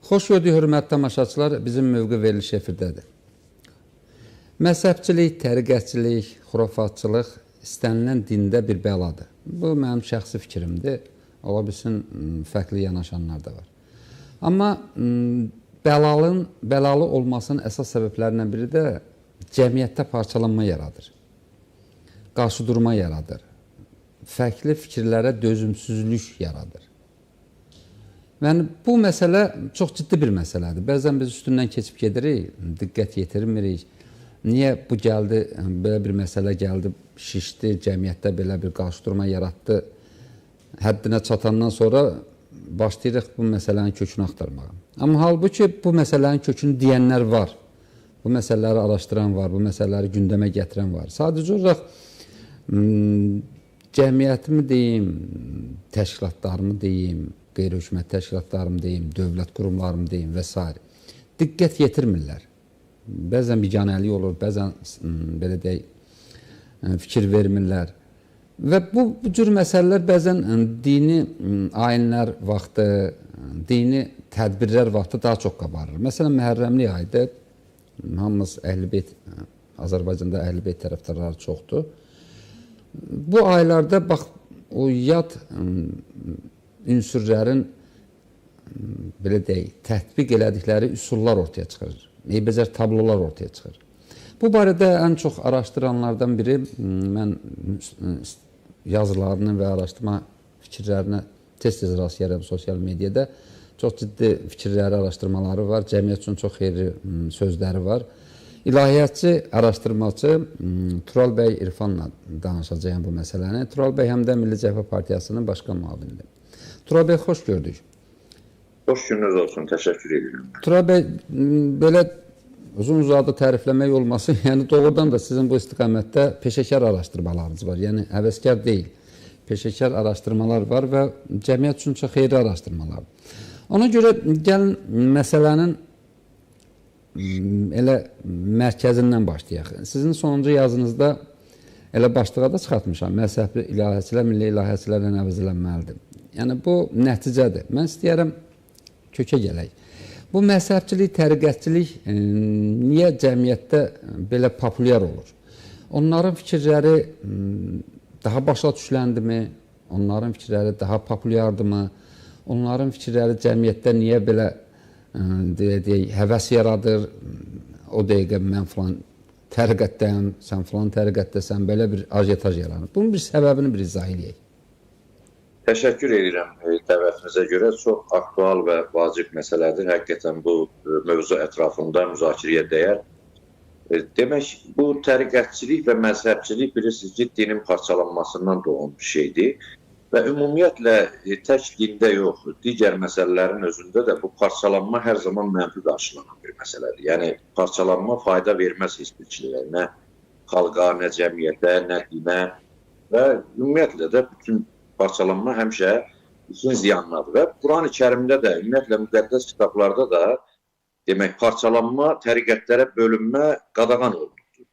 Xoş gördük, hörmətli tamaşaçılar, bizim mövqe verilişi efirdədir. Məzhəbçilik, təriqətçilik, xurafatçılıq istənilən dində bir bəladır. Bu mənim şəxsi fikrimdir. Ola bilsin, fərqli yanaşanlar da var. Amma bəlalı olmasının əsas səbəblərindən biri də cəmiyyətdə parçalanma yaradır. Qarşıdurma yaradır. Fərqli fikirlərə dözümsüzlük yaradır. Yəni, bu məsələ çox ciddi bir məsələdir. Bəzən biz üstündən keçib gedirik, diqqət yetirmirik. Niyə bu gəldi, belə bir məsələ gəldi, şişdi, cəmiyyətdə belə bir qarşıdurma yaratdı. Həddinə çatandan sonra başlayırıq bu məsələnin kökünü axtarmağa. Amma halbuki bu məsələnin kökünü deyənlər var. Bu məsələləri araşdıran var, bu məsələləri gündəmə gətirən var. Sadəcə olaraq cəmiyyətimi deyim, təşkilatlarımı deyim, qeyri-hökumət təşkilatlarımı deyim, dövlət qurumlarımı deyim və s. Diqqət yetirmirlər. Bəzən biganəlik olur, bəzən belə deyək, fikir vermirlər. Və bu cür məsələlər bəzən dini ayinlər vaxtı, dini tədbirlər vaxtı daha çox qabarır. Məsələn, Məhərrəmlik ayıdır. Hamımız Əhl-i Beyt, Azərbaycanda Əhl-i Beyt tərəfdarları çoxdur. Bu aylarda bax, o yad ünsürlərin belə deyək, tətbiq elədikləri üsullar ortaya çıxır. Eybəcər tablolar ortaya çıxır. Bu barədə ən çox araşdıranlardan biri, mən yazılarını və araşdırma fikirlərinə tez-tez rast gəlirəm sosial mediada. Çox ciddi fikirləri, araşdırmaları var. Cəmiyyət üçün çox xeyirli sözləri var. İlahiyyatçı, araşdırmaçı Tural bəy İrfanla danışacağım bu məsələni. Tural bəy həm də Milli Cəbhə Partiyasının başqa müavinidir. Tural bəy, xoş gördük. Xoş gününüz olsun, təşəkkür edirəm. Tural bəy, belə uzun-uzadı tərifləmək olması, yəni doğrudan da sizin bu istiqamətdə peşəkar araşdırmalarınız var. Yəni həvəskar deyil, peşəkar araşdırmalar var və cəmiyyət üçün çox xeyirli araşdırmalar. Ona görə gəlin məsələnin elə mərkəzindən başlayaq. Sizin sonuncu yazınızda elə başlığa da çıxartmışam. Məzhəbli ilahiyyatçılar milli ilahiyyatçılarla əvəzlənməlidir. Yəni bu nəticədir. Mən istəyərəm kökə gələk. Bu məzhəbçilik, təriqətçilik niyə cəmiyyətdə belə populyar olur? Onların fikirləri daha başa düşüləndimi? Onların fikirləri daha populyardırmı? Onların fikirləri cəmiyyətdə niyə belə deyək, həvəs yaradır? O dəqiqə mən filan təriqətdəyəm, sən filan təriqətdəsən, belə bir ajetaj yaranır. Bunun bir səbəbini bir izah eləyək. Təşəkkür edirəm dəvətinizə görə. Çox aktual və vacib məsələdir. Həqiqətən bu mövzu ətrafında müzakirəyə dəyər. Demək, bu təriqətçilik və məzhəbçilik bilirsiniz ki, dinin parçalanmasından doğan bir şeydir. Və ümumiyyətlə tək dində yox, digər məsələlərin özündə də bu parçalanma hər zaman mənfi qarşılanan bir məsələdir. Yəni, parçalanma fayda verməz heç bir şeyə, nə xalqa, nə cəmiyyətə, nə dinə və ümumiyyətlə də bütün parçalanma həmişə üçün ziyanladır. Və Quran-ı Kərimdə də, ümumiyyətlə müqəddəs kitablarda da demək, parçalanma, təriqətlərə bölünmə qadağan olunubdur.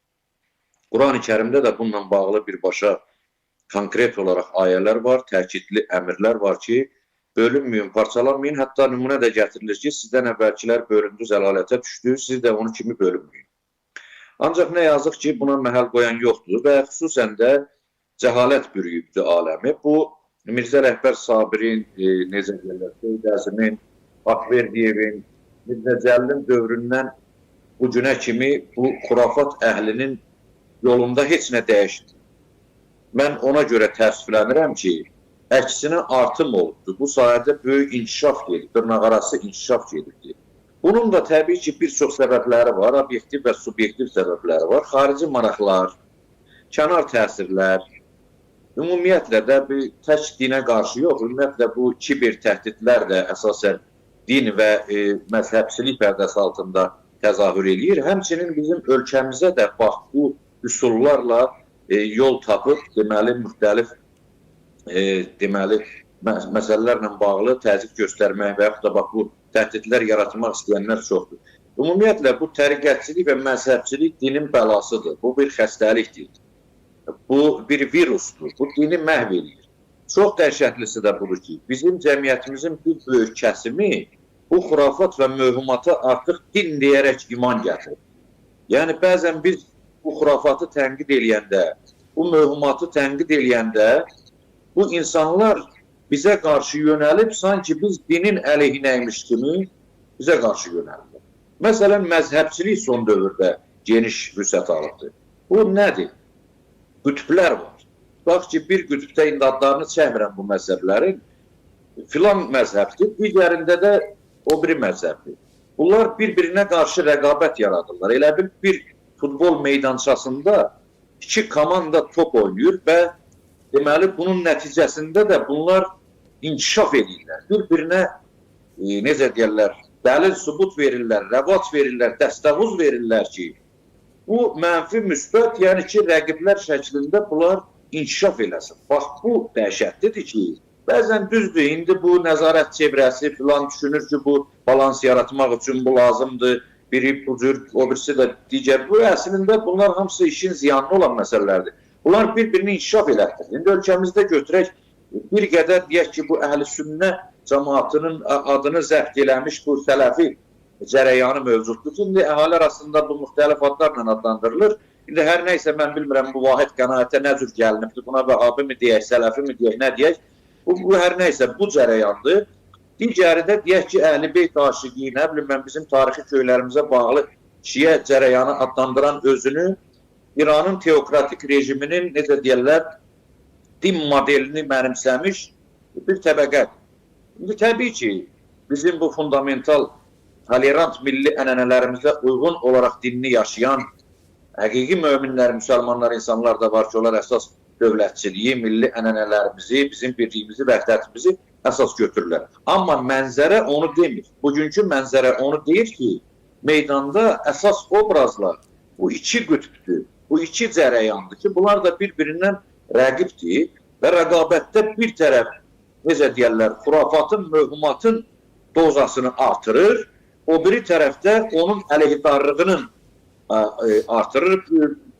Quran-ı Kərimdə də bununla bağlı birbaşa konkret olaraq ayələr var, təkidli əmrlər var ki, bölünməyin, parçalanmayın. Hətta nümunə də gətirilir ki, sizdən əvvəlkilər bölündü, zəlalətə düşdü, siz də onu kimi bölünməyin. Ancaq nə yazıq ki, buna məhəl qoyan yoxdur və xüsusən də cəhalət bürüyübdür aləmi. Bu, Mirzə Rəhbər Sabirin, necə deyirlər, Seyid Əzimin, Akverdiyevin, Mirzə Cəlilin dövründən bu günə kimi bu xurafat əhlinin yolunda heç nə dəyişmir. Mən ona görə təəssüflənirəm ki, əksinə artım olubdur. Bu sayədə böyük inkişaf gedib, dırnaqarası inkişaf gedibdir. Bunun da təbii ki, bir çox səbəbləri var, obyektiv və subyektiv səbəbləri var. Xarici maraqlar, kənar təsirlər, ümumiyyətlə də bir tək dinə qarşı yox, ümumiyyətlə bu kiber təhdidlər də əsasən din və məzhəbçilik pərdəsi altında təzahür eləyir. Həmçinin bizim ölkəmizə də bax bu üsullarla yol tapıb, deməli, müxtəlif deməli, məsələlərlə bağlı təzyiq göstərmək və yaxud da bax bu təhdidlər yaratmaq istəyənlər çoxdur. Ümumiyyətlə, bu təriqətçilik və məzhəbçilik dinin bəlasıdır. Bu bir xəstəlikdir. Bu bir virusdur. Bu dini məhv eləyir. Çox dəhşətlisi də budur ki, bizim cəmiyyətimizin bir böyük kəsimi bu xurafat və mövhumata artıq din deyərək iman gətirir. Yəni, bəzən biz bu xurafatı tənqid eləyəndə, bu mövhumatı tənqid eləyəndə, bu insanlar bizə qarşı yönəlib, sanki biz dinin əleyhinəymiş kimi bizə qarşı yönəliblər. Məsələn, məzhəbçilik son dövrdə geniş vüsət alıbdır. Bu nədir? Qütblər var. Bax ki, bir qütbdə indi adlarını çəkmirəm bu məzhəblərin, filan məzhəbdir, digərində də o biri məzhəbdir. Bunlar bir-birinə qarşı rəqabət yaradırlar. Elə bil bir futbol meydançasında iki komanda top oynayır və deməli, bunun nəticəsində də bunlar inkişaf edirlər. Bir-birinə, necə deyərlər, dəlil sübut verirlər, rəvac verirlər, dəstəvuz verirlər ki, bu mənfi müsbət, yəni ki, rəqiblər şəklində bunlar inkişaf eləsin. Bax, bu dəhşətlidir ki, bəzən düzdür, indi bu nəzarət çevrəsi filan düşünür ki, bu balans yaratmaq üçün bu lazımdır, biri bu cür, o birisi də digər. Bu əslində bunlar hamısı işin ziyanlı olan məsələlərdir. Bunlar bir-birini inkişaf elətdirir. İndi ölkəmizdə götürək, bir qədər deyək ki, bu əhl-i sünnə cəmaatının adını zəbt eləmiş bu sələfi cərəyanı mövcuddur. İndi əhali arasında bu müxtəlif adlarla adlandırılır. İndi hər nə isə mən bilmirəm bu vahid qənaətə nə cür gəlinibdir. Buna vəhabi mi deyək, sələfi mi deyək, nə deyək. Bu hər nə isə bu cərəyandır. Digəri də deyək ki, Əhl-i Beyt aşiqi, nə bilim mən bizim tarixi köylərimizə bağlı şiə cərəyanı adlandıran özünü İranın teokratik rejiminin, necə deyərlər, din modelini mənimsəmiş bir təbəqədir. İndi təbii ki, bizim bu fundamental tolerant milli ənənələrimizə uyğun olaraq dinini yaşayan həqiqi möminlər, müsəlmanlar, insanlar da var ki, onlar əsas dövlətçiliyi, milli ənənələrimizi, bizim birliyimizi, vəhdətimizi əsas götürürlər. Amma mənzərə onu demir. Bugünkü mənzərə onu deyir ki, meydanda əsas obrazlar bu iki qütbdür, bu iki cərəyandır ki, bunlar da bir-birindən rəqibdir və rəqabətdə bir tərəf, necə deyərlər, xurafatın, mövhumatın dozasını artırır, o biri tərəfdə onun əleyhdarlığının artırır,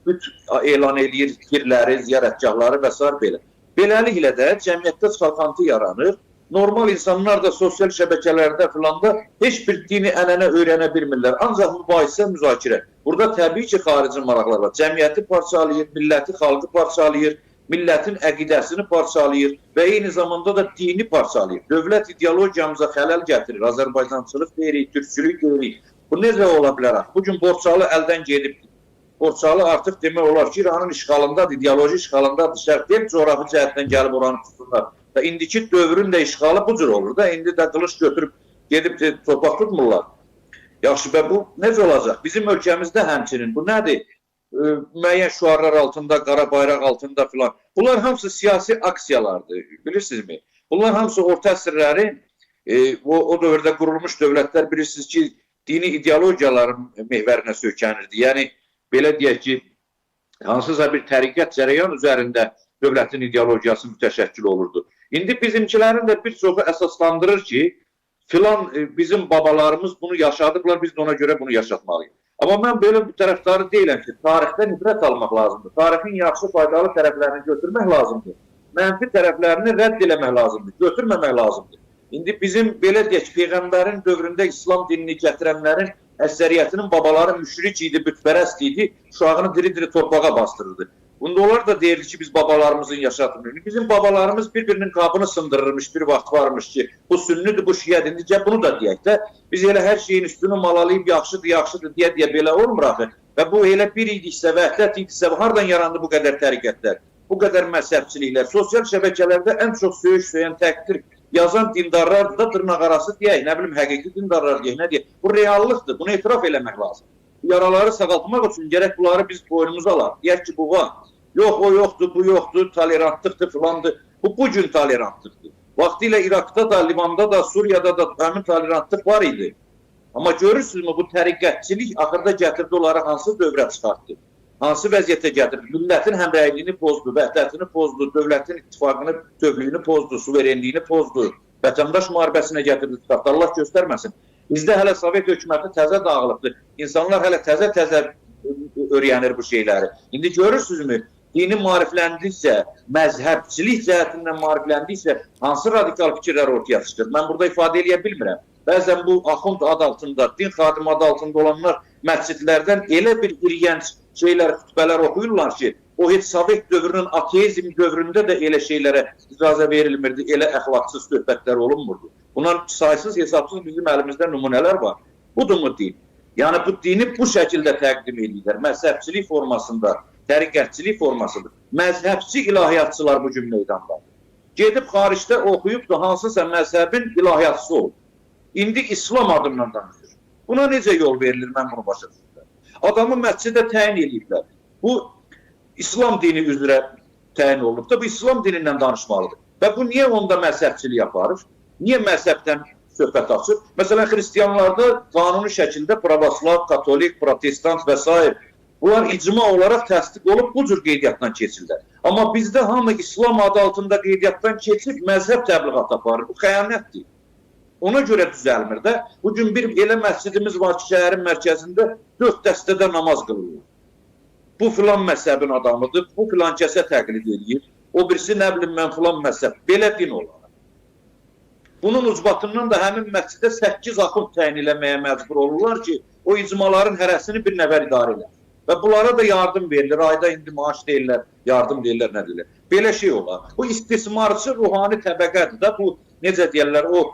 büt elan eləyir pirləri, ziyarətgahları və s. belə. Beləliklə də cəmiyyətdə çalxantı yaranır. Normal insanlar da sosial şəbəkələrdə filanda heç bir dini ənənə öyrənə bilmirlər. Ancaq mübahisə, müzakirə. Burada təbii ki, xarici maraqlar var. Cəmiyyəti parçalayır, milləti, xalqı parçalayır, millətin əqidəsini parçalayır və eyni zamanda da dini parçalayır. Dövlət ideologiyamıza xələl gətirir. Azərbaycançılıq deyirik, türkçülük deyirik. Bu necə ola bilər? Bugün Borçalı əldən gedibdir. Borçalı artıq demək olar ki, İranın işğalındadır, ideoloji işğalındadır. Şərq deyil, coğrafi cəhətdən gəlib oranı tuturlar. Və indiki dövrün də işğalı bu cür olur da. İndi də qılış götürüb gedib torpaq tutmurlar. Yaxşı, və bu necə olacaq? Bizim ölkəmizdə həmçinin bu nədir? Müəyyən şüarlar altında, qara bayraq altında filan. Bunlar hamısı siyasi aksiyalardır, bilirsinizmi? Bunlar hamısı orta əsrlərin, o dövrdə qurulmuş dövlətlər bilirsiniz ki, dini ideologiyaların mehvərinə söykənirdi. Yəni, belə deyək ki, hansısa bir təriqət cərəyan üzərində dövlətin ideologiyası mütəşəkkil olurdu. İndi bizimkilərin də bir çoxu əsaslandırır ki, filan bizim babalarımız bunu yaşadıblar, biz də ona görə bunu yaşatmalıyıq. Amma mən belə bir tərəfdarı deyiləm ki, tarixdən ibrət almaq lazımdır. Tarixin yaxşı, faydalı tərəflərini götürmək lazımdır. Mənfi tərəflərini rədd eləmək lazımdır, götürməmək lazımdır. İndi bizim belə deyək, Peyğəmbərin dövründə İslam dinini gətirənlərin əksəriyyətinin babaları müşrik idi, bütpərəst idi, uşağını diri-diri torpağa bastırırdı. Bunda onlar da deyirdi ki, biz babalarımızın yaşatmıyoruz. Bizim babalarımız bir-birinin qabını sındırırmış, bir vaxt varmış ki, bu sünnüdür, bu şiədir. İndi bunu da deyək də, biz elə hər şeyin üstünü malalayıb yaxşıdır, yaxşıdır deyə-deyə belə olmur axı. Və bu elə bir idiksə, vəhdət idiksə, hardan yarandı bu qədər təriqətlər, bu qədər məzhəbçiliklər? Sosial şəbəkələrdə ən çox söyüş söyən, təqdir yazan dindarlar da dırnaq arası deyək, nə bilim, həqiqi dindarlar deyək, nə deyək. Bu reallıqdır, bunu etiraf eləmək lazım. Yaraları sağaltmaq üçün gərək bunları biz boynumuza alaq. Deyək ki, bu var. Yox, o yoxdur, bu yoxdur, tolerantlıqdır, filandır. Bu, bugün tolerantlıqdır. Vaxtilə İraqda da, Livanda da, Suriyada da həmin tolerantlıq var idi. Amma görürsünüzmü, bu təriqətçilik axırda gətirdi onları hansı dövrə çıxartdı? Hansı vəziyyətə gətirdi? Millətin həmrəyliyini pozdu, vəhdətini pozdu, dövlətin ittifaqını, bütövlüyünü pozdu, suverenliyini pozdu, vətəndaş müharibəsinə gətirdi, çıxartdı. Allah göstərməsin. Bizdə hələ Sovet hökuməti təzə dağılıbdır. İnsanlar hələ təzə-təzə öyrənir bu şeyləri. İndi görürsünüzmü? Dini maarifləndikcə, məzhəbçilik cəhətindən maarifləndikcə hansı radikal fikirlər ortaya çıxır? Mən burada ifadə eləyə bilmirəm. Bəzən bu axund ad altında, din xadimi ad altında olanlar məscidlərdən elə bir iyrənc şeylər, xütbələr oxuyurlar ki, o heç Sovet dövrünün ateizm dövründə də elə şeylərə icazə verilmirdi, elə əxlaqsız söhbətlər olunmurdu. Bunlar saysız, hesabsız bizim əlimizdə nümunələr var. Budurmu din? Yəni bu dini bu şəkildə təqdim edirlər. Məzhəbçilik formasında, təriqətçilik formasıdır. Məzhəbçi ilahiyyatçılar bu gün meydandadır. Gedib xaricdə oxuyub da hansısa məzhəbin ilahiyyatçısı olub. İndi İslam adından danışır. Buna necə yol verilir, mən bunu başa düşürəm. Adamı məscidə təyin eləyiblər. Bu, İslam dini üzrə təyin olunub da, bu İslam dinindən danışmalıdır. Və bu niyə onda məzhəbçilik aparır? Niyə məzhəbdən söhbət açır? Məsələn, xristianlarda qanuni şəkildə pravoslav, katolik, protestant və s. Bunlar icma olaraq təsdiq olub bu cür qeydiyyatdan keçirlər. Amma bizdə hamı İslam adı altında qeydiyyatdan keçib məzhəb təbliğatı aparır. Bu xəyanətdir. Ona görə düzəlmir də. Bugün bir elə məscidimiz var ki, şəhərin mərkəzində 4 dəstədə namaz qılırlar. Bu filan məzhəbin adamıdır, bu filan kəsə təqlid eləyir. O birisi nə bilim mən filan məzhəb. Belə din olar. Bunun ucbatından da həmin məscidə 8 axund təyin eləməyə məcbur olurlar ki, o icmaların hərəsini bir nəfər idarə elər. Və bunlara da yardım verilir. Ayda indi maaş deyirlər, yardım deyirlər, nə deyirlər. Belə şey olar. Bu istismarçı ruhani təbəqədir də. Bu, necə deyirlər, o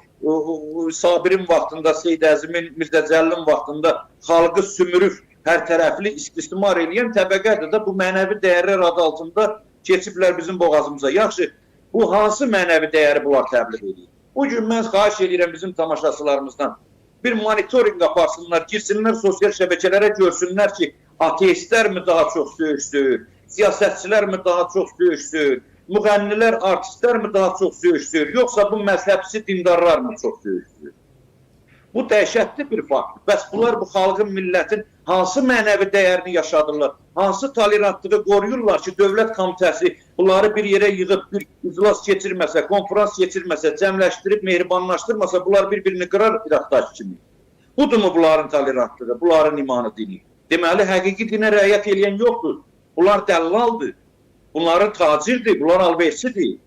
Sabirin vaxtında, Seyid Əzimin, Mirzə Cəlilin vaxtında xalqı sümürüb hər tərəfli istismar eləyən təbəqədir də. Bu mənəvi dəyərlər adı altında keçiblər bizim boğazımıza. Yaxşı, bu hansı mənəvi dəyəri bunlar təbliğ edir? Bugün mən xahiş edirəm bizim tamaşaçılarımızdan bir monitorinq aparsınlar, girsinlər sosial şəbəkələrə, görsünlər ki, ateistlər mi daha çox söyüş söyür, siyasətçilər mi daha çox söyüş söyür, müğənnilər, artistlər mi daha çox söyüş söyür, yoxsa bu məzhəbçi dindarlar mı çox söyüş söyür? Bu dəhşətli bir fakt. Bəs bunlar bu xalqın, millətin hansı mənəvi dəyərini yaşadırlar, hansı tolerantlığı qoruyurlar ki, dövlət komitəsi bunları bir yerə yığıb bir iclas keçirməsə, konferans keçirməsə, cəmləşdirib, mehribanlaşdırmasa, bunlar bir-birini qırar İraqdakı kimi. Budurmu bunların tolerantlığı, bunların imanı dini? Deməli, həqiqi dinə riayət eləyən yoxdur. Bunlar dəllaldır, bunların tacirdir, bunlar alverçidir.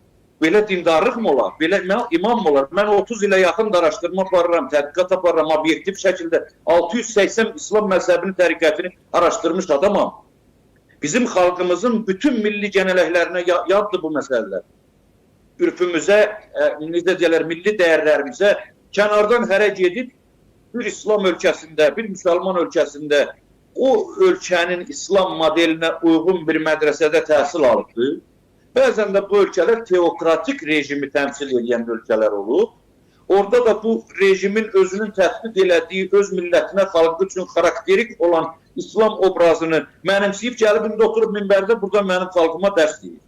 Belə dindarlıq mı olar, belə imam mı olar? Mən 30 ilə yaxın da araşdırma aparıram, tədqiqat aparıram, obyektiv şəkildə 680 İslam məzhəbinin təriqətini araşdırmış adamam. Bizim xalqımızın bütün milli gənələklərinə yaddır bu məsələlər. Ürfümüzə, necə deyərlər, milli dəyərlərimizə kənardan hərə gedib bir İslam ölkəsində, bir müsəlman ölkəsində o ölkənin İslam modelinə uyğun bir mədrəsədə təhsil alıbdır. Bəzən də bu ölkələr teokratik rejimi təmsil edən ölkələr olub. Orada da bu rejimin özünün tətbiq elədiyi, öz millətinə, xalqı üçün xarakterik olan İslam obrazını mənimsəyib gəlib indi oturub minbərdə burada mənim xalqıma dərs deyir.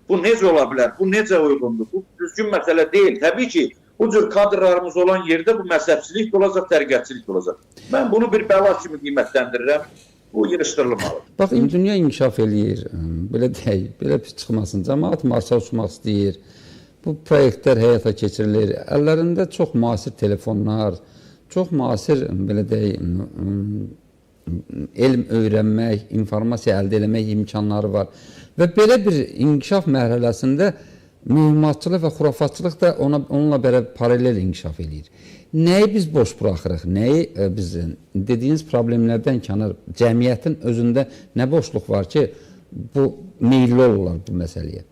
Bu necə ola bilər? Bu necə uyğundur? Bu düzgün məsələ deyil. Təbii ki, bu cür kadrlarımız olan yerdə bu məzhəbçilik də olacaq, təriqətçilik də olacaq. Mən bunu bir bəla kimi qiymətləndirirəm. Bu yığışdırılmalıdır. Bax, dünya inkişaf eləyir, belə deyək, belə pis çıxmasın. Cəmaət Marsa uçmaq istəyir. Bu proyektlər həyata keçirilir. Əllərində çox müasir telefonlar, çox müasir, belə deyək, elm öyrənmək, informasiya əldə eləmək imkanları var. Və belə bir inkişaf mərhələsində mühimmatçılıq və xurafatçılıq da onunla belə paralel inkişaf eləyir. Nəyi biz boş buraxırıq, nəyi biz dediyiniz problemlərdən kənar cəmiyyətin özündə nə boşluq var ki, bu meyilli olurlar bu məsələyə?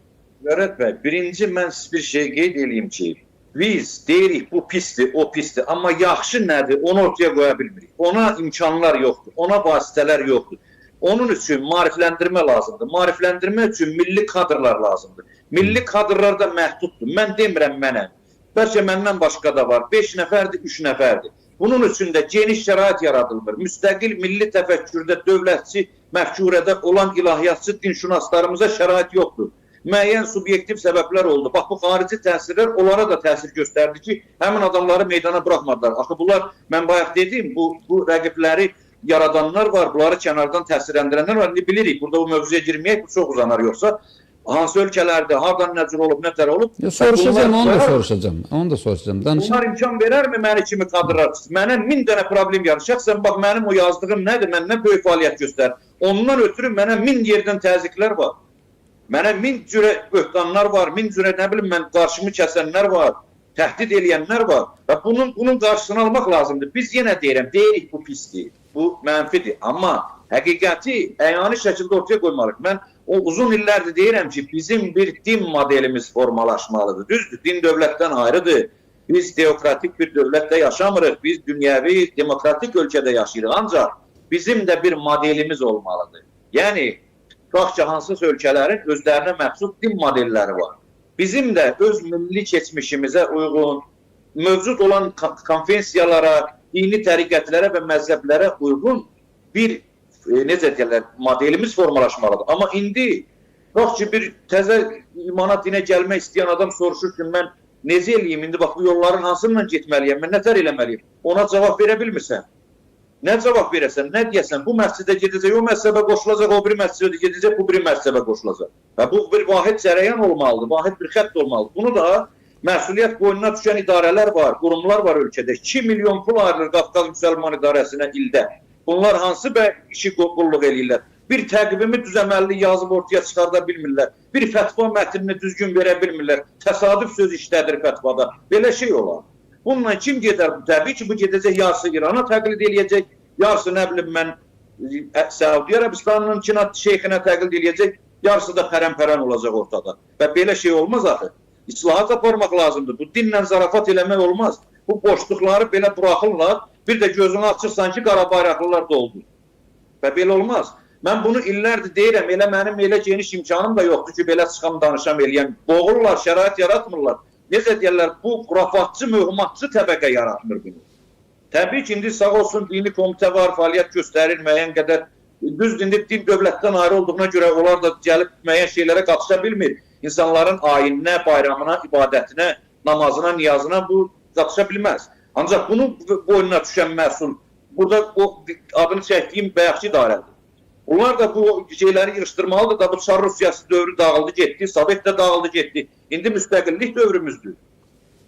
Mürəd bəy, birinci mən bir şey qeyd eləyim ki, biz deyirik bu pisdir, o pisdir, amma yaxşı nədir, onu ortaya qoya bilmirik. Ona imkanlar yoxdur, ona vasitələr yoxdur. Onun üçün maarifləndirmə lazımdır. Maarifləndirmə üçün milli kadrlar lazımdır. Milli kadrlar da məhduddur. Mən demirəm mənə. Bəlkə məndən başqa da var. 5 nəfərdir, 3 nəfərdir. Bunun üçün də geniş şərait yaradılmır. Müstəqil milli təfəkkürdə, dövlətçi məfkurədə olan ilahiyyatçı dinşünaslarımıza şərait yoxdur. Müəyyən subyektiv səbəblər oldu. Bax, bu xarici təsirlər onlara da təsir göstərdi ki, həmin adamları meydana buraxmadılar. Axı bunlar, mən bayaq dedim, bu rəqibləri yaradanlar var, bunları kənardan təsirləndirənlər var. İndi bilirik, burada bu mövzuya girməyək, bu çox uzanar yoxsa. Hansı ölkələrdə, hardan nə cür olub, nə tər olub? Ya, soruşacağım, onu da soruşacağım. Onu da soruşacağım. Danışın. Bunlar imkan verərmi məni kimi kadrlar? Mənə 1000 dənə problem yaranır. Şəxsən bax, mənim o yazdığım nədir? Mən nə böyük fəaliyyət göstərir. Ondan ötürü mənə 1000 yerdən təzyiqlər var. Mənə 1000 cürə böhtanlar var, 1000 cürə nə bilim mən qarşımı kəsənlər var, təhdid eləyənlər var. Və bunun qarşısını almaq lazımdır. Biz yenə deyirəm, deyirik bu pisdir, bu mənfidir. Amma həqiqəti əyani şəkildə ortaya qoymalıyıq. Mən o uzun illərdir deyirəm ki, bizim bir din modelimiz formalaşmalıdır. Düzdür, din dövlətdən ayrıdır. Biz teokratik bir dövlətdə yaşamırıq. Biz dünyəvi, demokratik ölkədə yaşayırıq. Ancaq bizim də bir modelimiz olmalıdır. Yəni, tutaq ki, hansısa ölkələrin özlərinə məxsus din modelləri var. Bizim də öz milli keçmişimizə uyğun, mövcud olan konfensiyalara, dini təriqətlərə və məzhəblərə uyğun bir necə deyirlər, modelimiz formalaşmalıdır. Amma indi, bax ki, bir təzə imana, dinə gəlmək istəyən adam soruşur ki, mən necə eləyim, indi bax bu yolların hansından getməliyəm, mən nətər eləməliyəm? Ona cavab verə bilmirsən. Nə cavab verəsən, nə deyəsən, bu məscidə gedəcək, o məzhəbə qoşulacaq, o biri məscidə gedəcək, bu biri məzhəbə qoşulacaq. Və bu bir vahid cərəyan olmalıdır, vahid bir xətt olmalıdır. Bunu da məsuliyyət boynuna düşən idarələr var, qurumlar var ölkədə. 2 milyon pul ayrılır Qafqaz Müsəlman İdarəsinə ildə. Bunlar hansı işi qulluq eləyirlər? Bir təqvimi düzəməlli yazıb ortaya çıxarda bilmirlər. Bir fətva mətnini düzgün verə bilmirlər. Təsadüf söz işlədir fətvada. Belə şey olar. Bununla kim gedər? Təbii ki, bu gedəcək yarısı İrana təqlid eləyəcək, yarısı nə bilim mən Səudiyyə Ərəbistanının şeyxinə təqlid eləyəcək, yarısı da pərən-pərən olacaq ortada. Və belə şey olmaz axı. İslahat aparmaq lazımdır. Bu dinlə zarafat eləmək olmaz. Bu boşluqları belə buraxırlar. Bir də gözünü açırsan ki, qara bayraqlılar doldu. Və belə olmaz. Mən bunu illərdir deyirəm, elə mənim elə geniş imkanım da yoxdur ki, belə çıxam, danışam, eləyəm. Boğurlar, şərait yaratmırlar. Necə deyirlər, bu xurafatçı, möhümatçı təbəqə yaratmır bunu. Təbii ki, indi sağ olsun dini komitə var, fəaliyyət göstərir müəyyən qədər. Düzdür, indi din dövlətdən ayrı olduğuna görə onlar da gəlib müəyyən şeylərə qatışa bilmir. İnsanların ayininə, bayramına, ibadətinə, namazına, niyazına bu qatışa bilməz. Ancaq bunun boynuna düşən məhsul, burada o adını çəkdiyim bayaqki idarədir. Onlar da bu şeyləri yığışdırmalıdır da, bu Çar Rusiyası dövrü dağıldı getdi, Sovet də dağıldı getdi. İndi müstəqillik dövrümüzdür.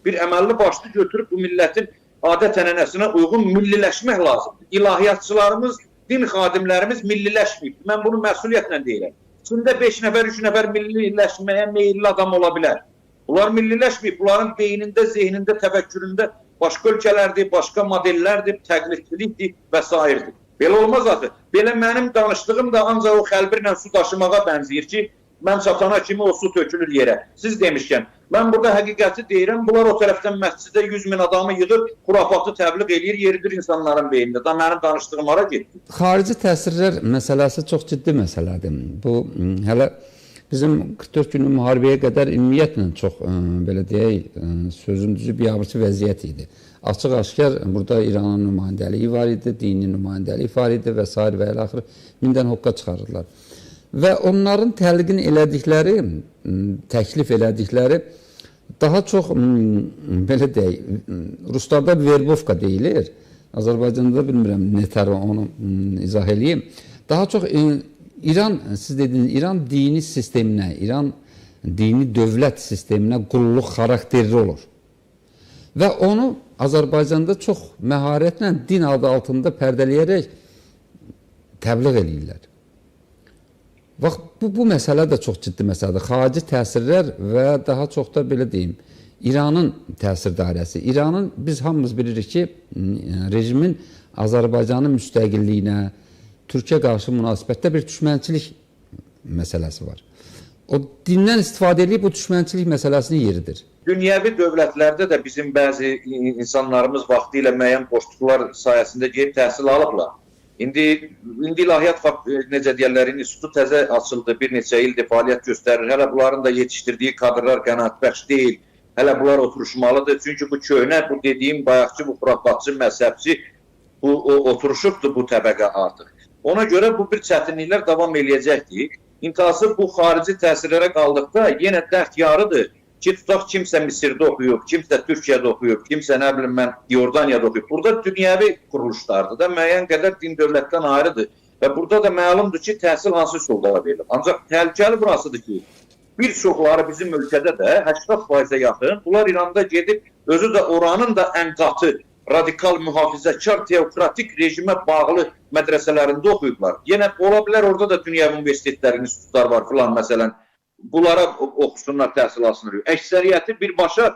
Bir əməlli başlı götürüb bu millətin adət-ənənəsinə uyğun milliləşmək lazımdır. İlahiyyatçılarımız, din xadimlərimiz milliləşməyib. Mən bunu məsuliyyətlə deyirəm. İçində 5 nəfər, 3 nəfər milliləşməyə meyilli adam ola bilər. Bunlar milliləşməyib. Bunların beynində, zehnində, təfəkküründə başqa ölkələrdir, başqa modellərdir, təqlidçilikdir və s. Belə olmaz axı. Belə mənim danışdığım da ancaq o xəlbirlə su daşımağa bənzəyir ki, mən çatana kimi o su tökülür yerə. Siz demişkən, mən burada həqiqəti deyirəm, bunlar o tərəfdən məscidə 100 min adamı yığır, xurafatı təbliğ eləyir, yeridir insanların beynində. Da mənim danışdığım hara getdi? Xarici təsirlər məsələsi çox ciddi məsələdir. Bu, hələ bizim 44 günlük müharibəyə qədər ümumiyyətlə çox, belə deyək, sözün düzü biabırçı vəziyyət idi. Açıq-aşkar burada İranın nümayəndəliyi var idi, dini nümayəndəliyi var idi və s. və ilaxır mindən hoqqa çıxarırdılar. Və onların təlqin elədikləri, təklif elədikləri daha çox, belə deyək, ruslarda verbovka deyilir, Azərbaycanda da bilmirəm nətər onu izah eləyim. Daha çox İran, siz dediniz, İran dini sisteminə, İran dini dövlət sisteminə qulluq xarakterli olur. Və onu Azərbaycanda çox məharətlə din adı altında pərdələyərək təbliğ eləyirlər. Bax, bu məsələ də çox ciddi məsələdir. Xarici təsirlər və daha çox da belə deyim, İranın təsir dairəsi. İranın, biz hamımız bilirik ki, rejimin Azərbaycanın müstəqilliyinə, Türkiyə qarşı münasibətdə bir düşmənçilik məsələsi var. O dindən istifadə edib bu düşmənçilik məsələsini yeridir. Dünyəvi dövlətlərdə də bizim bəzi insanlarımız vaxtilə müəyyən boşluqlar sayəsində gedib təhsil alıblar. İndi İlahiyyat, necə deyərlər, institutu təzə açıldı, bir neçə ildir fəaliyyət göstərir. Hələ bunların da yetişdirdiyi kadrlar qənaətbəxş deyil. Hələ bunlar oturuşmalıdır. Çünki bu köhnə, bu dediyim bayaqçı, bu xurafatçı, məzhəbçi, bu oturuşubdur bu təbəqə artıq. Ona görə bu bir çətinliklər davam eləyəcəkdir. İntihası bu xarici təsirlərə qaldıqda yenə dərd yarıdır ki, tutaq kimsə Misirdə oxuyub, kimsə Türkiyədə oxuyub, kimsə nə bilim mən Yordaniyada oxuyub. Burada dünyəvi quruluşlardır da, müəyyən qədər din dövlətdən ayrıdır. Və burada da məlumdur ki, təhsil hansı üsulda verilir. Ancaq təhlükəli burasıdır ki, Bir çoxları bizim ölkədə də 80%-ə yaxın, bunlar İranda gedib, özü də oranın da ən qatı, radikal, mühafizəkar, teokratik rejimə bağlı mədrəsələrində oxuyublar. Yenə ola bilər orada da dünya universitetləri, institutlar var filan məsələn. Bunlara oxusunlar, təhsil alsınlar. Əksəriyyəti birbaşa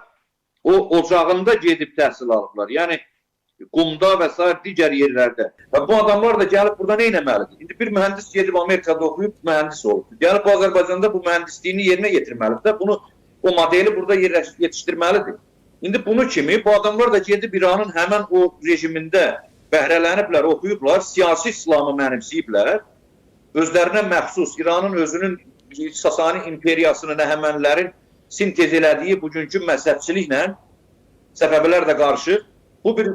o ocağında gedib təhsil alıblar. Yəni Qumda və sair digər yerlərdə. Və bu adamlar da gəlib burada nə etməlidir? İndi bir mühəndis gedib Amerikada oxuyub mühəndis olub. Gəlib Azərbaycanda bu mühəndisliyini yerinə yetirməlidir də, bunu o modeli burada yetişdirməlidir. İndi bunu kimi bu adamlar da gedib İranın həmən o rejimində bəhrələniblər, oxuyublar, siyasi İslamı mənimsəyiblər. Özlərinə məxsus İranın özünün Sasani imperiyasının, Əhəmənilərin sintez elədiyi bugünkü məzhəbçiliklə Səfəvilər də qarşı bu bir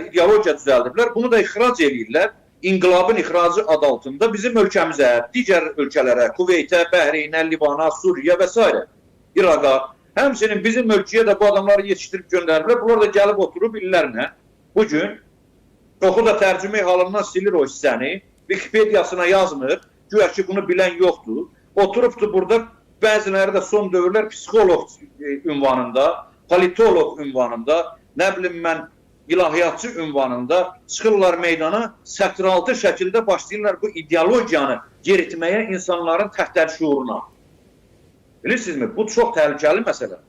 ideologiya düzəldiblər. Bunu da ixrac eləyirlər. İnqilabın ixracı adı altında bizim ölkəmizə, digər ölkələrə, Kuveytə, Bəhreynə, Libana, Suriya və s. İraqa. Həmçinin bizim ölkəyə də bu adamları yetişdirib göndəriblər. Bunlar da gəlib oturub illərlə bugün çoxu da tərcümə halından silir o hissəni. Wikipediyasına yazmır. Güya ki bunu bilən yoxdur. Oturubdur burada bəziləri də son dövrlər psixoloq ünvanında, politoloq ünvanında, nə bilim mən ilahiyyatçı ünvanında çıxırlar meydana, sətraltı şəkildə başlayırlar bu ideologiyanı yeritməyə insanların təhtəl şuuruna. Bilirsinizmi? Bu çox təhlükəli məsələ.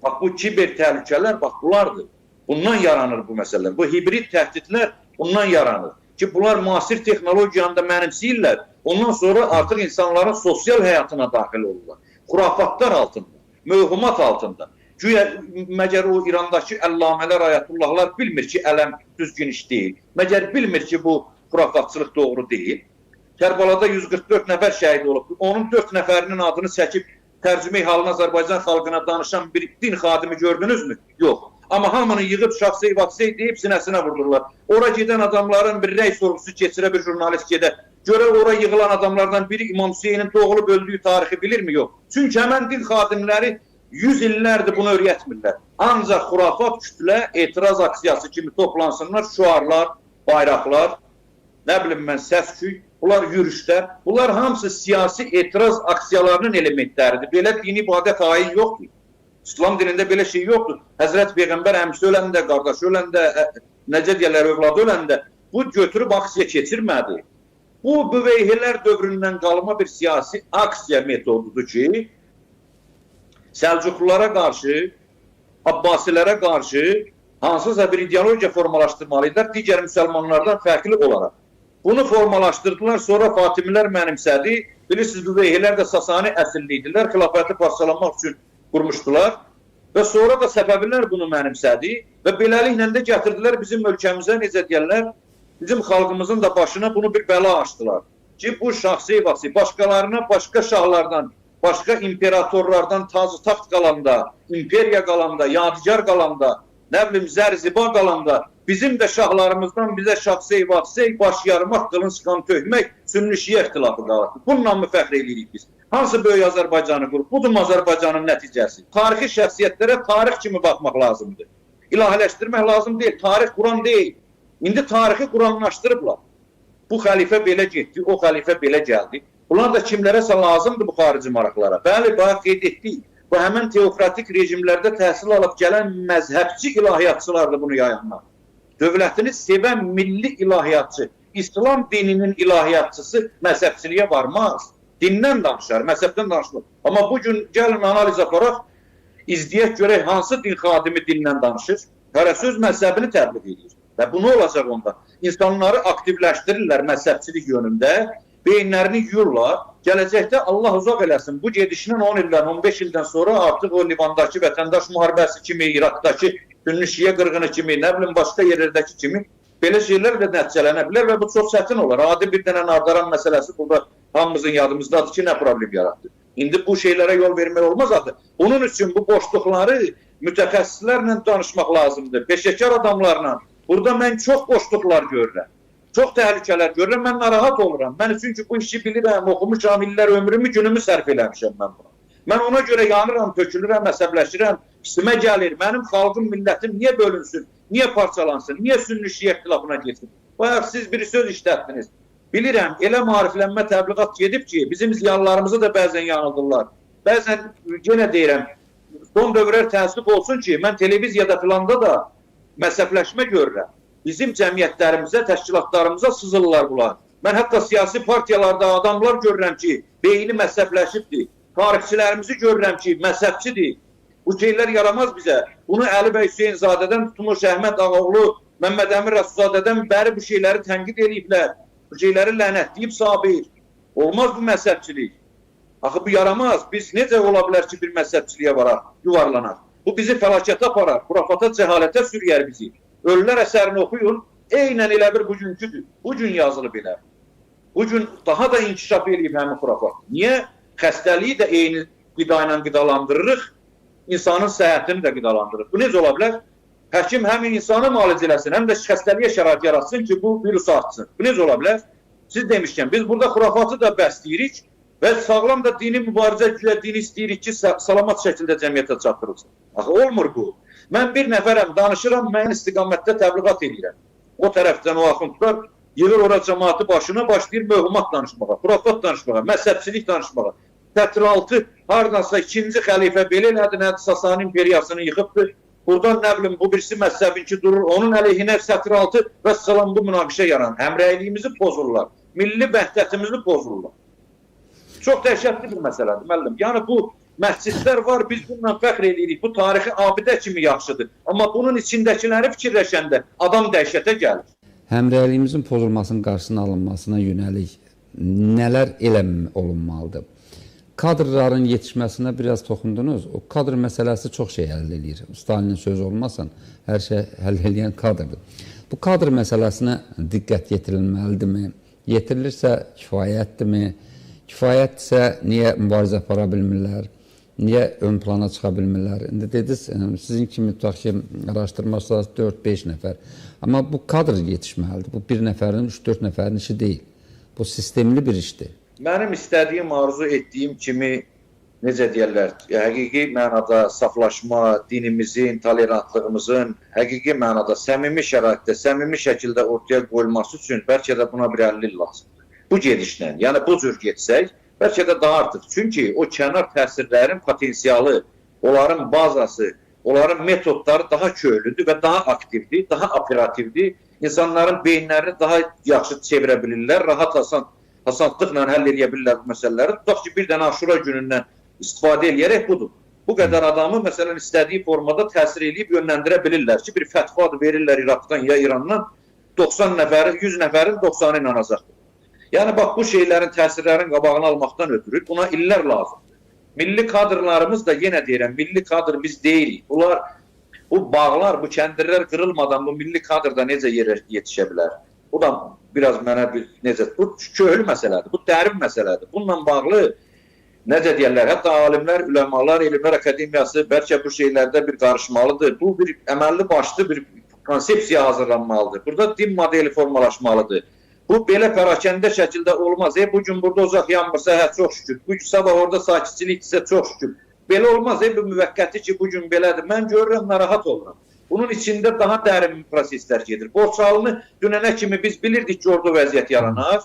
Bax, bu kiber təhlükələr, bax, bunlardır. Bundan yaranır bu məsələlər. Bu hibrid təhdidlər bundan yaranır. Ki, bunlar müasir texnologiyanı da mənimsəyirlər. Ondan sonra artıq insanların sosial həyatına daxil olurlar. Xurafatlar altında, mövhumat altında. Güya, məgər o İrandakı əllamələr, ayətullahlar bilmir ki, ələm düzgün iş deyil. Məgər bilmir ki, bu xurafatçılıq doğru deyil. Kərbalada 144 nəfər şəhid olub. Onun 4 nəfərinin adını çəkib tərcümə halını Azərbaycan xalqına danışan bir din xadimi gördünüzmü? Yox. Amma hamını yığıb şahsey vaksey deyib sinəsinə vurdurlar. Ora gedən adamların bir rəy sorğusu keçirə bir jurnalist gedə. Görə ora yığılan adamlardan biri İmam Hüseynin doğulub öldüyü tarixi bilirmi? Yox. Çünki həmən din xadimləri 100 illərdir bunu öyrətmirlər. Ancaq xurafat kütlə etiraz aksiyası kimi toplansınlar, şüarlar, bayraqlar, nə bilim mən səs-küy, bunlar yürüşlər, bunlar hamısı siyasi etiraz aksiyalarının elementləridir. Belə dini ibadət ayin yoxdur. İslam dinində belə şey yoxdur. Həzrət Peyğəmbər əmisi öləndə, qardaşı öləndə, necə deyərlər, övladı öləndə bu götürüb aksiya keçirmədi. Bu, Büveyhilər dövründən qalma bir siyasi aksiya metodudur ki, Səlcuqlulara qarşı, Abbasilərə qarşı hansısa bir ideologiya formalaşdırmalıydılar digər müsəlmanlardan fərqli olaraq. Bunu formalaşdırdılar, sonra Fatimilər mənimsədi. Bilirsiniz, Büveyhilər də Sasani əsilli idilər, xilafəti parçalamaq üçün qurmuşdular. Və sonra da Səfəvilər bunu mənimsədi və beləliklə də gətirdilər bizim ölkəmizə, necə deyərlər, bizim xalqımızın da başına bunu bir bəla açdılar. Ki, bu şahsi vasi, başqalarına, başqa şahlardan, başqa imperatorlardan tacı taxt qalanda, imperiya qalanda, yadigar qalanda, nə bilim, zərziba qalanda, bizim də şahlarımızdan bizə şahsi vasi, baş yarmaq, qılınc qan tökmək, sünni-şiə ixtilafı qalır. Bununla mı fəxr eləyirik biz? Hansı böyük Azərbaycanı qurub? Budur Azərbaycanın nəticəsi. Tarixi şəxsiyyətlərə tarix kimi baxmaq lazımdır. İlahiləşdirmək lazım deyil. Tarix Quran deyil. İndi tarixi Quranlaşdırıblar. Bu xəlifə belə getdi, o xəlifə belə gəldi. Bunlar da kimlərəsə lazımdır bu xarici maraqlara. Bəli, bayaq qeyd etdik. Bu həmən teokratik rejimlərdə təhsil alıb gələn məzhəbçi ilahiyyatçılardır bunu yayanlar. Dövlətini sevən milli ilahiyyatçı, İslam dininin ilahiyyatçısı məzhəbçiliyə varmaz. Dindən danışar, məzhəbdən danışmaz. Amma bugün gəlin analiz aparaq, izləyək görək hansı din xadimi dindən danışır. Hərə söz məzhəbini təbliğ edir. Və bu nə olacaq onda? İnsanları aktivləşdirirlər məzhəbçilik yönündə, beyinlərini yuyurlar. Gələcəkdə Allah uzaq eləsin, bu gedişlə 10 ildən, 15 ildən sonra artıq o Livandakı vətəndaş müharibəsi kimi, İraqdakı sünni-şiə qırğını kimi, nə bilim başqa yerlərdəki kimi belə şeylər də nəticələnə bilər və bu çox çətin olar. Adi bir dənə Nardaran məsələsi burada hamımızın yadımızdadır ki, nə problem yaratdı. İndi bu şeylərə yol vermək olmaz axı. Bunun üçün bu boşluqları mütəxəssislərlə danışmaq lazımdır, peşəkar adamlarla. Burada mən çox boşluqlar görürəm, çox təhlükələr görürəm, mən narahat oluram. Mən çünki bu işi bilirəm, oxumuşam, illər ömrümü, günümü sərf eləmişəm mən buna. Mən ona görə yanıram, tökülürəm, əsəbləşirəm, pisimə gəlir. Mənim xalqım, millətim niyə bölünsün, niyə parçalansın, niyə sünni-şiə ixtilafına getsin? Bayaq siz bir söz işlətdiniz. Bilirəm, elə maariflənmə təbliğat gedib ki, bizim ziyanlarımızı da bəzən yanıldırlar. Bəzən yenə deyirəm, son dövrlər təəssüf olsun ki, mən televiziyada filanda da məzhəbləşmə görürəm. Bizim cəmiyyətlərimizə, təşkilatlarımıza sızırlar bunlar. Mən hətta siyasi partiyalarda adamlar görürəm ki, beyni məzhəbləşibdir. Tarixçilərimizi görürəm ki, məzhəbçidir. Bu şeylər yaramaz bizə. Bunu Əli bəy Hüseynzadədən tutmuş, Əhməd Ağaoğlu, Məmməd Əmin Rəsulzadədən bəri bu şeyləri tənqid eləyiblər. Bu şeyləri lənətləyib Sabir. Olmaz bu məzhəbçilik. Axı bu yaramaz. Biz necə ola bilər ki, bir məzhəbçiliyə varaq, yuvarlanaq? Bu bizi fəlakətə aparar, xurafata, cəhalətə sürüyər bizi. Ölülər əsərini oxuyun, eynən elə bir bugünküdür. Bugün yazılıb elə. Bugün daha da inkişaf eləyib həmin xurafat. Niyə? Xəstəliyi də eyni qida ilə qidalandırırıq, insanın səhhətini də qidalandırırıq. Bu necə ola bilər? Həkim həm insanı müalicə eləsin, həm də xəstəliyə şərait yaratsın ki, bu virus artsın. Bu necə ola bilər? Siz demişkən, biz burada xurafatı da bəsləyirik və sağlam da dini mübarizə güya dini istəyirik ki, salamat şəkildə cəmiyyətə çatdırılsın. Axı olmur bu. Mən bir nəfərəm, danışıram, müəyyən istiqamətdə təbliğat eləyirəm. O tərəfdən o axundlar yığır ora cəmaatı başına, başlayır mövhumat danışmağa, xurafat danışmağa, məzhəbçilik danışmağa. Sətir altı hardansa ikinci xəlifə belə elədi, nədir, Sasani imperiyasını yıxıbdır. Buradan nə bilim, bu birisi məzhəbinki durur, onun əleyhinə sətir altı və salam bu münaqişə yaranır. Həmrəyliyimizi pozurlar, milli vəhdətimizi pozurlar. Çox dəhşətli bir məsələdir, müəllim. Yəni bu məscidlər var, biz bununla fəxr eləyirik. Bu tarixi abidə kimi yaxşıdır. Amma bunun içindəkiləri fikirləşəndə adam dəhşətə gəlir. Həmrəyliyimizin pozulmasının qarşısının alınmasına yönəlik nələr elə olunmalıdır? Kadrların yetişməsinə biraz toxundunuz. O kadr məsələsi çox şey həll eləyir. Stalinin sözü olmasın, hər şey həll eləyən kadrdır. Bu kadr məsələsinə diqqət yetirilməlidirmi? Yetirilirsə kifayətdirmi? Kifayətdirsə niyə mübarizə apara bilmirlər? Niyə ön plana çıxa bilmirlər? İndi dediniz, sizin kimi tutaq ki, araşdırmaçılar 4-5 nəfər. Amma bu kadr yetişməlidir. Bu bir nəfərin, 3-4 nəfərin işi deyil. Bu sistemli bir işdir. Mənim istədiyim, arzu etdiyim kimi, necə deyərlər, həqiqi mənada saflaşma, dinimizin, tolerantlığımızın həqiqi mənada səmimi şəraitdə, səmimi şəkildə ortaya qoyulması üçün bəlkə də buna bir 50 il lazımdır. Bu gedişlə, yəni bu cür getsək, bəlkə də daha artıq. Çünki o kənar təsirlərin potensialı, onların bazası, onların metodları daha köylüdür və daha aktivdir, daha operativdir. İnsanların beyinlərini daha yaxşı çevirə bilirlər, rahat, asanlıqla həll eləyə bilirlər bu məsələləri. Tutaq ki, bir dənə Aşura günündən istifadə eləyərək budur. Bu qədər adamı, məsələn, istədiyi formada təsir eləyib yönləndirə bilirlər ki, bir fətva verirlər İraqdan ya İrandan, 90 nəfəri, 100 nəfərin 90-ı inanacaqdır. Yəni, bax, bu şeylərin, təsirlərin qabağını almaqdan ötürü buna illər lazımdır. Milli kadrlarımız da, yenə deyirəm, milli kadr biz deyilik. Bunlar, bu bağlar, bu kəndirlər qırılmadan bu milli kadrda necə yerə yetişə bilər? Bu da biraz mənə bir, necə, bu köhlü məsələdir, bu dərin məsələdir. Bununla bağlı, necə deyərlər, hətta alimlər, üləmalar, Elmlər Akademiyası bəlkə bu şeylərdə bir qarışmalıdır. Bu bir əməlli başlı bir konsepsiya hazırlanmalıdır. Burada din modeli formalaşmalıdır. Bu belə pərakəndə şəkildə olmaz. Bugün burada ocaq yanmırsa, hə, çox şükür. Bugün sabah orada sakitçilikdirsə, çox şükür. Belə olmaz. Bu müvəqqəti ki, bugün belədir. Mən görürəm, narahat oluram. Bunun içində daha dərin proseslər gedir. Borçalını dünənə kimi biz bilirdik ki, orada vəziyyət yaranar.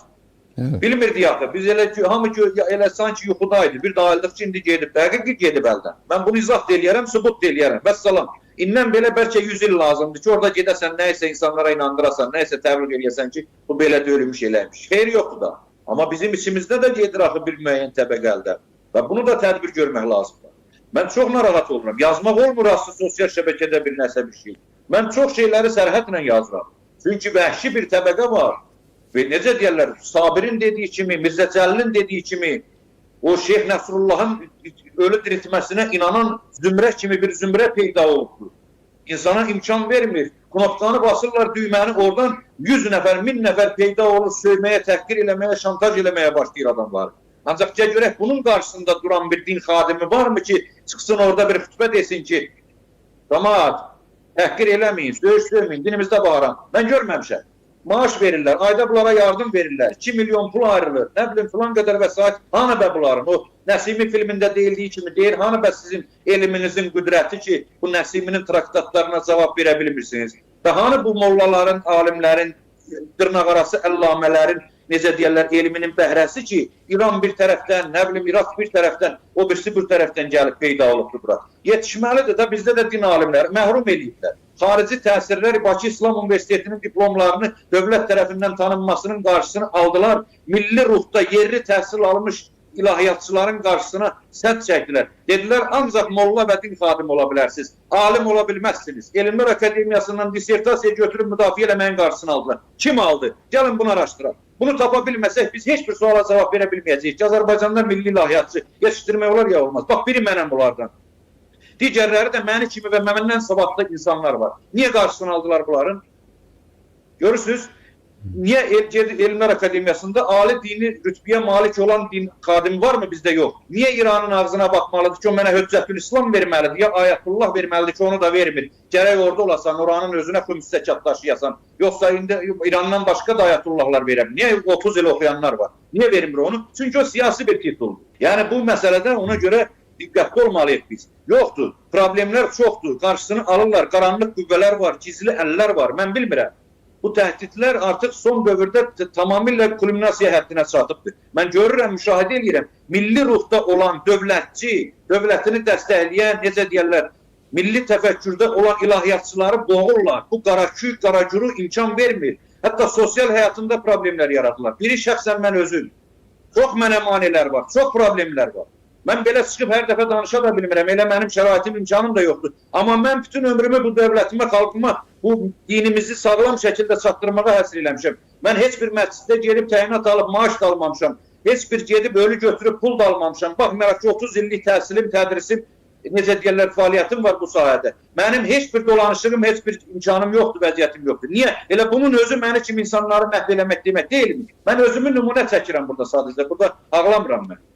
Evet. Bilmirdik axı. Biz elə hamı elə sanki yuxudaydı. Bir də ayıldıq ki, indi gedib. Həqiqi gedib əldən. Mən bunu izah da eləyərəm, sübut da eləyərəm. Vəssalam. İndən belə bəlkə 100 il lazımdır ki, orada gedəsən, nəyisə insanlara inandırasan, nəyisə təbliğ eləyəsən ki, bu belə deyilmiş, eləmiş. Xeyir yoxdur da. Amma bizim içimizdə də gedir axı bir müəyyən təbəqə əldə. Və bunu da tədbir görmək lazımdır. Mən çox narahat oluram. Yazmaq olmur aslında sosial şəbəkədə bir nəsə bir şey. Mən çox şeyləri sərhədlə yazıram. Çünki vəhşi bir təbəqə var. Və necə deyərlər, Sabirin dediyi kimi, Mirzə Cəlilin dediyi kimi, o Şeyx Nəsrullahın ölü diriltməsinə inanan zümrə kimi bir zümrə peyda oldu. İnsana imkan vermir. Knopkanı basırlar düyməni, oradan 100 nəfər, 1000 nəfər peyda olur, söyməyə, təhqir eləməyə, şantaj eləməyə başlayır adamlar. Ancaq gəl görək, bunun qarşısında duran bir din xadimi varmı ki, çıxsın orada bir xütbə desin ki, camaat, təhqir eləməyin, söyüş söyməyin, dinimizdə bağıran. Mən görməmişəm. Maaş verirlər, ayda bunlara yardım verirlər, 2 milyon pul ayrılır, nə bilim filan qədər vəsait. Hanı bə bunların? O Nəsimi filmində deyildiyi kimi deyir, hanı bə sizin elminizin qüdrəti ki, bu Nəsiminin traktatlarına cavab verə bilmirsiniz? Və hanı bu mollaların, alimlərin, dırnaqarası əllamələrin necə deyərlər, elminin bəhrəsi ki, İran bir tərəfdən, nə bilim, İraq bir tərəfdən, o birisi bir tərəfdən gəlib peyda olubdur bura. Yetişməlidir də, bizdə də din alimləri məhrum eləyiblər. Xarici təsirlər Bakı İslam Universitetinin diplomlarını dövlət tərəfindən tanınmasının qarşısını aldılar. Milli ruhda yerli təhsil almış ilahiyyatçıların qarşısına sədd çəkdilər. Dedilər, ancaq molla və din xadimi ola bilərsiniz, alim ola bilməzsiniz. Elmlər Akademiyasından dissertasiya götürüb müdafiə eləməyin qarşısını aldılar. Kim aldı? Gəlin bunu araşdıraq. Bunu tapa bilməsək biz heç bir suala cavab verə bilməyəcəyik ki, Azərbaycanda milli ilahiyyatçı yetişdirmək olar ya olmaz. Bax, biri mənəm bunlardan. Digərləri də məni kimi və məndən savadlı insanlar var. Niyə qarşısını aldılar bunların? Görürsünüz, niyə Elmlər Akademiyasında ali dini rütbəyə malik olan din xadimi varmı bizdə yox? Niyə İranın ağzına baxmalıdır ki, o mənə Hüccətül İslam verməlidir, ya Ayətullah verməlidir ki, onu da vermir. Gərək orada olasan, oranın özünə xüms zəkat daşıyasan. Yoxsa indi İrandan başqa da Ayətullahlar verə bilər. Niyə 30 il oxuyanlar var? Niyə vermir onu? Çünki o siyasi bir tituldur. Yəni bu məsələdə ona görə diqqətli olmalıyıq biz. Yoxdur, problemlər çoxdur, qarşısını alırlar, qaranlıq qüvvələr var, gizli əllər var, mən bilmirəm. Bu təhdidlər artıq son dövrdə tamamilə kulminasiya həddinə çatıbdır. Mən görürəm, müşahidə edirəm, milli ruhda olan dövlətçi, dövlətini dəstəkləyən, necə deyərlər, milli təfəkkürdə olan ilahiyyatçıları boğurlar. Bu qaraküy, qaraguru imkan vermir. Hətta sosial həyatında problemlər yaradırlar. Biri şəxsən mən özüm. Çox mənə manelər var, çox problemlər var. Mən belə çıxıb hər dəfə danışa da bilmirəm. Elə mənim şəraitim, imkanım da yoxdur. Amma mən bütün ömrümü bu dövlətimə, xalqıma, bu dinimizi sağlam şəkildə çatdırmağa həsr eləmişəm. Mən heç bir məsciddə gedib təyinat alıb maaş da almamışam. Heç bir gedib ölü götürüb pul da almamışam. Baxmayaraq ki, 30 illik təhsilim, tədrisim, necə deyərlər, fəaliyyətim var bu sahədə. Mənim heç bir dolanışığım, heç bir imkanım yoxdur, vəziyyətim yoxdur. Niyə? Elə bunun özü məni kimi insanları məhv eləmək demək deyilmi? Mən özümü nümunə çəkirəm burada sadəcə. Burada ağlamıram mən.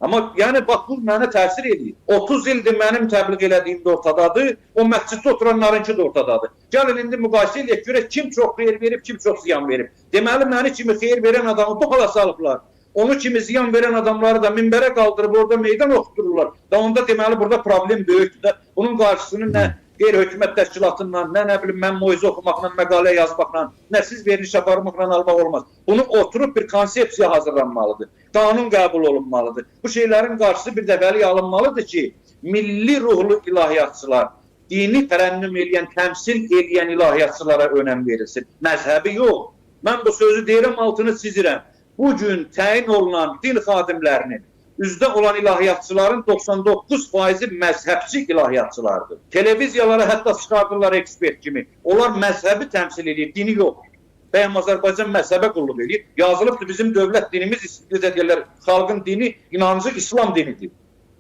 Amma yəni bax bu mənə təsir eləyir. 30 ildir mənim təbliğ elədiyim də ortadadır, o məsciddə oturanlarınki də ortadadır. Gəlin indi müqayisə eləyək, görək kim çox xeyir verib, kim çox ziyan verib. Deməli məni kimi xeyir verən adamı bu hala salıblar. Onu kimi ziyan verən adamları da minbərə qaldırıb orada meydan oxutdururlar. Da onda deməli burada problem böyükdür də. Bunun qarşısını nə qeyri-hökumət təşkilatından, nə bilim mən moizə oxumaqla, məqalə yazmaqla, nə siz veriliş aparmaqla almaq olmaz. Bunu oturub bir konsepsiya hazırlanmalıdır. Qanun qəbul olunmalıdır. Bu şeylərin qarşısı bir dəfəlik alınmalıdır ki, milli ruhlu ilahiyyatçılar, dini tərənnüm eləyən, təmsil eləyən ilahiyyatçılara önəm verilsin. Məzhəbi yox. Mən bu sözü deyirəm, altını çizirəm. Bugün təyin olunan din xadimlərinin, üzdə olan ilahiyyatçıların 99%-i məzhəbçi ilahiyyatçılardır. Televiziyalara hətta çıxardırlar ekspert kimi. Onlar məzhəbi təmsil edir, dini yox. Bəyəm Azərbaycan məzhəbə qulluq edir. Yazılıbdır bizim dövlət dinimiz, necə deyirlər, xalqın dini, inancı İslam dinidir.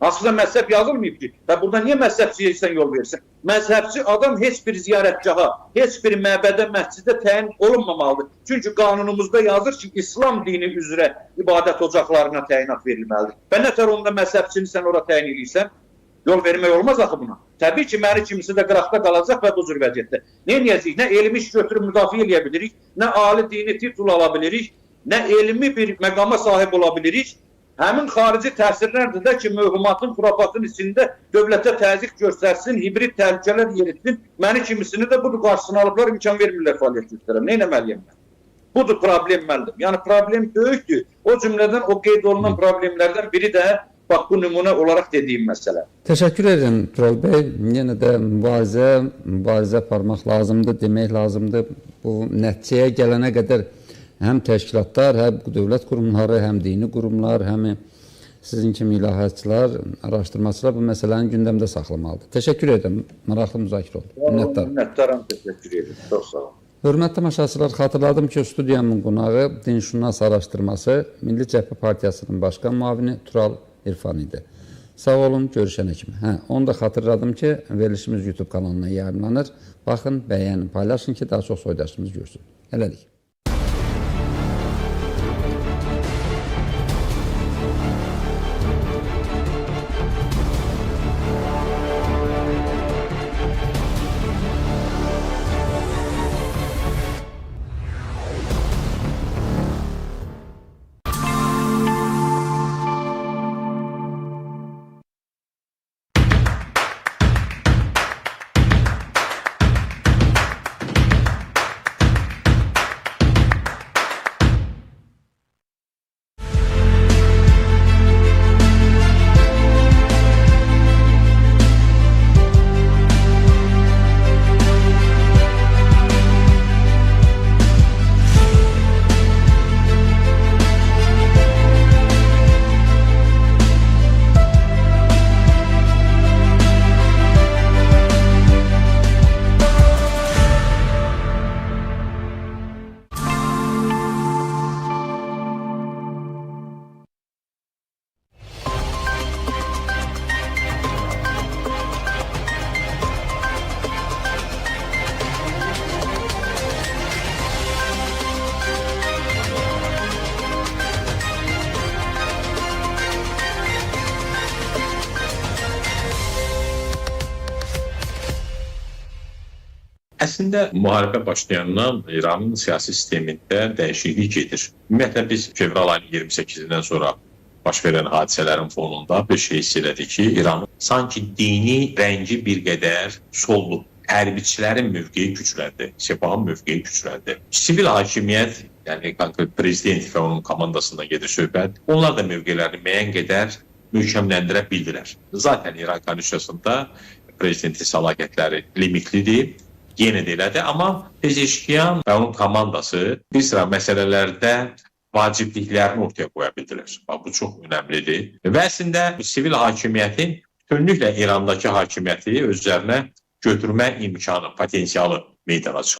Aslında məzhəb yazılmayıb ki. Və burada niyə məzhəbçiyə sən yol verirsən? Məzhəbçi adam heç bir ziyarətgaha, heç bir məbədə, məscidə təyin olunmamalıdır. Çünki qanunumuzda yazır ki, İslam dini üzrə ibadət ocaqlarına təyinat verilməlidir. Və nətər onda məzhəbçini sən ora təyin edirsən? Yol vermək olmaz axı buna. Təbii ki, məni kimisi də qıraqda qalacaq və bu cür vəziyyətdə. Nə edəcəyik? Nə elmi iş götürüb müdafiə eləyə bilirik, nə ali dini titul ala bilirik, nə elmi bir məqama sahib ola bilirik. Həmin xarici təsirlərdir də ki, mövhumatın, xurafatın içində dövlətə təzyiq göstərsin, hibrid təhlükələr yeritsin. Məni kimisini də budur qarşısını alıblar, imkan vermirlər fəaliyyət göstərəm. Nə etməliyəm mən? Budur problem müəllim. Yəni problem böyükdür. O cümlədən o qeyd olunan problemlərdən biri də bax bu nümunə olaraq dediyim məsələ. Təşəkkür edirəm Tural bəy. Yenə də mübarizə aparmaq lazımdır, demək lazımdır. Bu nəticəyə gələnə qədər həm təşkilatlar, həm dövlət qurumları, həm dini qurumlar, həm sizin kimi ilahiyyatçılar, araşdırmaçılar bu məsələni gündəmdə saxlamalıdır. Təşəkkür edirəm. Maraqlı müzakirə oldu. Minnətdaram. Minnətdaram, təşəkkür edirəm. Çox sağ olun. Hörmətli tamaşaçılar, xatırladım ki, studiyamın qonağı Dinşünas Araşdırması Milli Cəbhə Partiyasının başqan müavini Tural İrfan idi. Sağ olun, görüşənə kimi. Onu da xatırladım ki, verilişimiz YouTube kanalına yayımlanır. Baxın, bəyənin, paylaşın ki, daha çox soydaşımız görsün. Hələlik. Əslində müharibə başlayandan İranın siyasi sistemində dəyişiklik gedir. Ümumiyyətlə biz fevral ayının 28-dən sonra baş verən hadisələrin fonunda bir şey hiss elədik ki, İranın sanki dini rəngi bir qədər soldu. Hərbiçilərin mövqeyi gücləndi, Sepahın mövqeyi gücləndi. Sivil hakimiyyət, yəni konkret prezident və onun komandasından gedir söhbət, onlar da mövqelərini müəyyən qədər möhkəmləndirə bildilər. Zaten İran konstitusiyasında prezidentin səlahiyyətləri limitlidir, yenə də elədir, amma Pezeşkiyan və onun komandası bir sıra məsələlərdə vacibliklərini ortaya qoya bildilər. Bax, bu çox önəmlidir. Və əslində sivil hakimiyyətin bütünlüklə İrandakı hakimiyyəti öz üzərinə götürmə imkanı, potensialı meydana çıxır.